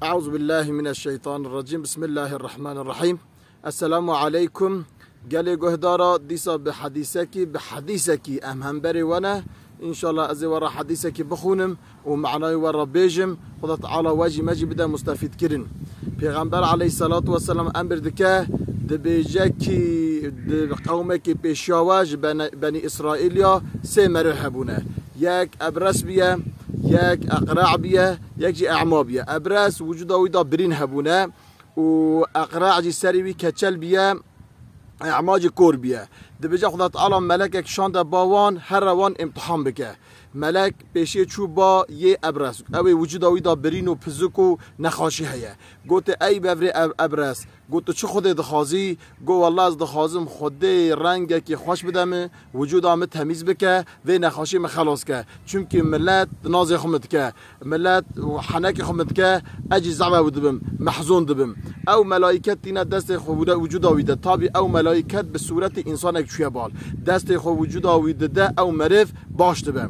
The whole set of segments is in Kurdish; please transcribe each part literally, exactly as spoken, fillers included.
Eûzubillahimineşşeytanirracîm. Bismillahirrahmanirrahîm. Esselamu aleykum. Gelê guhdara, dîsa bi hedîsekî, bi hedîsekî em hemberê we ne. Înşallah ez ê we re hedîsekî bixwînim û manayê we re bêjim. Xuda Teala we jî me jî bide mustefîdkirin. Pêxember aleyhisselatu vesselam emir dike, dibêje kî di qewmekî pêşiya we ji bene-, Benî Îsraîl ya sê meriv hebûne. Yek ebres biye, yek eqra biye, yek jî ema biye. Ebres wicûda wî de birîn hebûne û eqra jî serê wî keçel biye, ema jî kor biye. Dibêje Xuda Teala melekek şande ba wan, here wan îmtihan bike. Melek pêşiyê çû ba yê ebres. Ew ê wicûda wî de birîn û pizik û nexaşî heye. Gote, ey bevrê ev-, ebres, got, tu çi Xwedê dixwazî? Got, walla ez dixwazim Xwedê rengekî xweş bide min, wicûda min temîz bike, vê nexaşî min xelas ke. Çimkî milet di nazê xwe min dike. Milet henekê xwe min dike, ez jî zehf ew dibim, mehzûn dibim. Ew melayket tîne destê xwe wide-, wicûda wî de. Tabî ew melayket bi sûretê însanek çûye bal. Destê xwe wicûda wî dide, ew meriv baş dibe.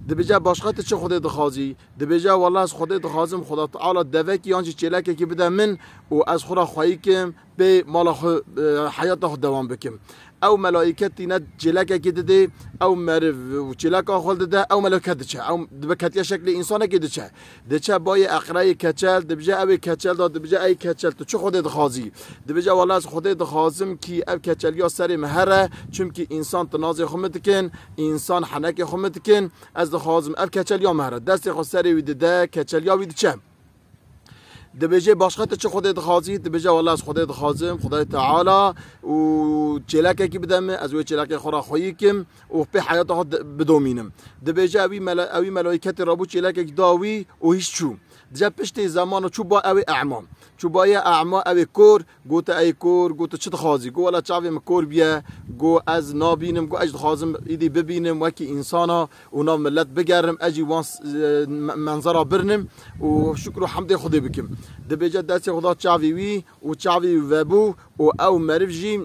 Dibêje, başqa tu çi Xwedê dixwazî? Dibêje, walla ez Xwedê dixwazim, Xuda Teala devekî yan jî çêlekekî bide min û ez xwe re xweyî kim, pê mala xwe, e, heyata xwe dewam bikim. Ew melayket tîne çêlekekî didê, ew meriv û çêleka xwe dide, ew meleke diçe. Ew dibe ketiye şeklê însanekê diçe. Diçe bayê eqreyê keçel, dibêje ew ê keçel da, dibêje ey keçel, tu çi Xwedê dixwazî? Dibêje, walla ez Xwedê dixwazim kî ev keçeliya serê min here, çimkî însan tinazê xwe min dikin, însan henekê xwe min dikin, ez dixwazim ev keçeliya min here. Destê xwe serê wî dide, keçeliya wî diçe. Dibêje, başqa tu çi Xwedê dixwazî? Dibêje, walla ez Xwedê dixwazim, Xwedayê Teala û çêlekekî bide min, ez wê çêlekê xwe re xweyî kim û pê heyata xwe de-, bidomînim. Dibêje, ewî mele-, ewî melayiketê rabû çêlekekî da wî û hîş çû. Dibêje, piştê zemana çû ba ew ê ema. Çû ba yê ema, ew ê kor, gote, ey kor, got, tu çi dixwazî? Got, wela çavê min kor biye, got, ez nabînim, got, ez dixwazim îdî bibînim wekî însana û nav milet bigerim, ez jî wan s-, e, me-, menzera birinim û şukr û hemdê Xwedê bikim. Dibêje destê xwe da çavê wî û çavê wî vebû û ew meriv jî,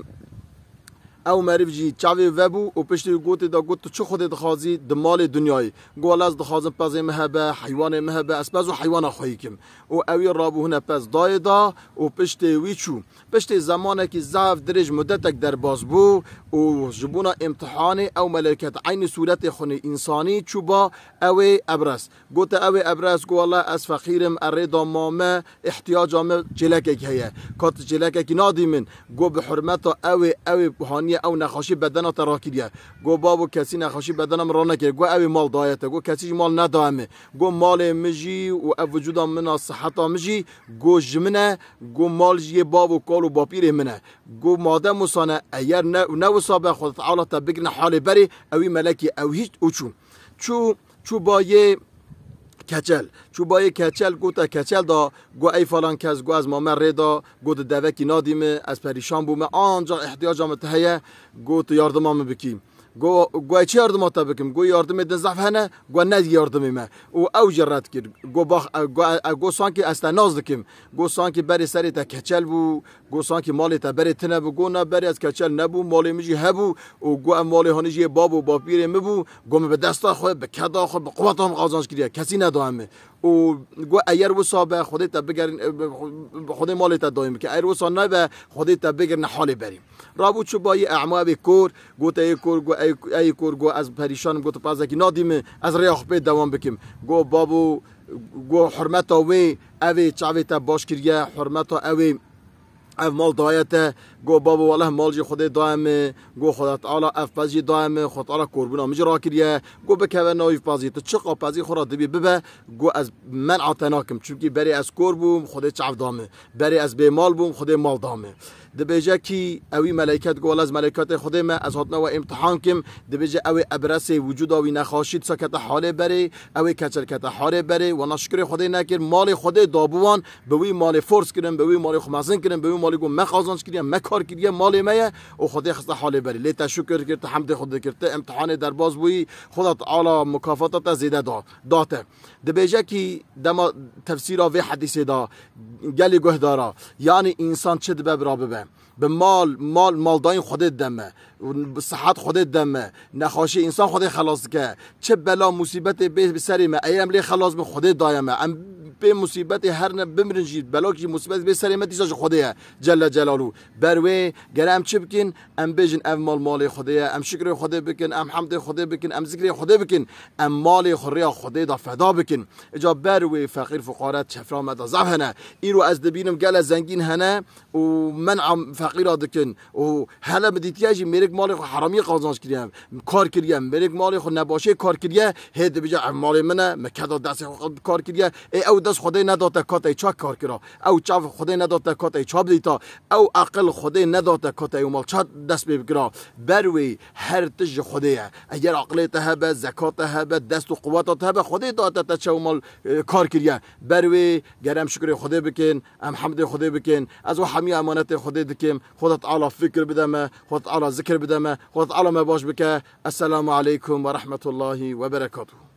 ew meriv jî çavê wî vebû û piştî wî gotê da got, tu çi Xwedê dixwazî di malê dinyayê? Got, wela ez dixwazim pezê min hebe, heywanê min hebe, ez pez û heywana xweyî kim. Û ewî rabû hine pez dayê da û piştê wî çû. Piştê zemanekî zaf dirêj mudetek derbas bû û ji bona îmtihanê ew meleket eynî sûretê xwe nê însanî çû ba ew ê ebres. Gote ew ê ebres, got, wela ez feqîr im, ez rê da mame, îhtiyaca min çêlekek heye. Ka tu çêlekekî nadî min? Got, bi hurmeta ew ê, ew ê haniye ew nexaşî bedena te rakiriye. Got, babo, kesî nexaşî bedena min ranekiriye. Got, ew ê mal daye te. Got, kesî jî mal nedaye min. Got, malê min jî û ev wicûda min a, siheta min jî, got, ji min e. Got, mal jî yê bav û kal û bapîrê min e. Got, madem wisa ne, eger ne, ne wisa be, Xwedê Teala te bigirine halê berê, ewî melekî ew hîşt û çû. Çû, çû bayê keçel. Çû bayê keçel, gote keçel da, got, ey falan kes, got, ez mame rê da, got, di devekî nadî min, ez perîşan bûme, ancaq îhtiyaca min te heye, got, tu yardima min bikî. Got, got, çi yardima te bikim? Got, yardimê din zehf hene, got, ne yardimê me. Û ew jî red kir. Got, bax, e, got, e, got, sankî ez te nas dikim. Got, sankî berê serê te keçel bû, got, sankî malê te berê tine bû. Got, na, berê ez keçel nebûm, malê min jî hebû. Û got, ev malê hanî jî yê bab û bapîrê min bû. Got, min bi desta xwe, bi keda xwe, bi quweta xwe qazanç kiriye. Kesî nedaye min. Û got, eger wisa be, Xwedê te bigerin, e, Xwedê malê te dayîm bike. Eger wisa nebe, Xwedê te bigirine halê berî. Rabû çû bayê ema, ev ê kor, got, ey kor, got, ey, ey kor, got, ez perîşan im, got, tu pezekî nadî min, ez rêya xwe pê dewam bikim. Got, babo, got, hurmeta wê, ev ê çavê te baş kiriye, hurmeta ew ê ev mal daye te. Got, babo, weleh mal jî Xwedê daye min. Got, Xweda Teala ev pez jî daye min, Xweda Teala korbûna min jî rakiriye. Got, bikeve navî pezî, tu çiqa pezî xwe re dibî bibe. Got, ez men'a te nakim, çimkî berê ez kor bûm, Xwedê çav da min. Berê ez bêmal bûm, Xwedê mal da min. Dibêje kî ewî meleyket, got, wela ez meleketê Xwedê me, ez hatime we îmtihan kim. Dibêje ew ê ebresê wicûda wî nexaşî disa kete halê berê, ew ê keçel kete halê berê, wana şikrê Xwedê nekir, malê Xwedê dabû wan, bi wî malê fors kirin, bi wî malê xwe mezin kirin, bi wî malê got me qazanç kiriye, me kar kiriye, malê me ye û Xwedê xiste halê berê. Lê te şukir kir, te hemdê Xwedê kir, te îmtihanê derbas bûyî, Xweda Teala mukafata te zêde da, da te. Dibêje kî dema tefsîra vê hedîsê de gelî guhdara, yanî însan çi dibe bira bibe. Bi mal, mal, maldayîn Xwedê dide me. Û sihet Xwedê dide me. Nexweşî însan Xwedê xelas dike. Çi bela musîbetê bê bi serê me, ey em lê xelas bin, Xwedê daye me. Em pê musîbetê her ne bimirin jî, belok jî musîbet bê serê me, dîsa ji Xwedê ye. Celle Celaluhu. Ber wê gere em çi bikin? Em bêjin ev mal malê Xwedê ye. Em şikrê Xwedê bikin, em hemdê Xwedê bikin, em zikrê Xwedê bikin. Em malê xwe rêya Xwedê da feda bikin. Îca ber wê feqîr fuqare çefra me de zaf hene. Îro ez dibînim gele zengîn hene û men'a feqîra dikin. Û hele min dîtiye jî mêrik malê xwe heramiyê qazanç kiriye, kar kiriye. Mêrik malê xwe nebaşê kar kiriye, hê dibêje ev malê min e, min keda destê xwe kar kiriye. Ê ew dest Xwedê nedate ka te ça kar kira. Ew çav Xwedê nedate ka te ça bidîta. Ew aqil Xwedê nedate ka te ew mal ça dest pê bikira. Ber wê her tişt ji Xwedê ye. Eger aqilê te hebe, zeka te hebe, dest û quweta te hebe, Xwedê date te çew mal, e, kar kiriye. Ber wê ger em şikrê Xwedê bikin, em hemdê Xwedê bikin. Ez we hemî emanetê Xwedê dikim. Xweda Teala fikir bide me, Xweda Teala zikir bide me, Xweda Teala me baş bike. Esselamu aleykum ve rahmetullahi ve berekatuhu.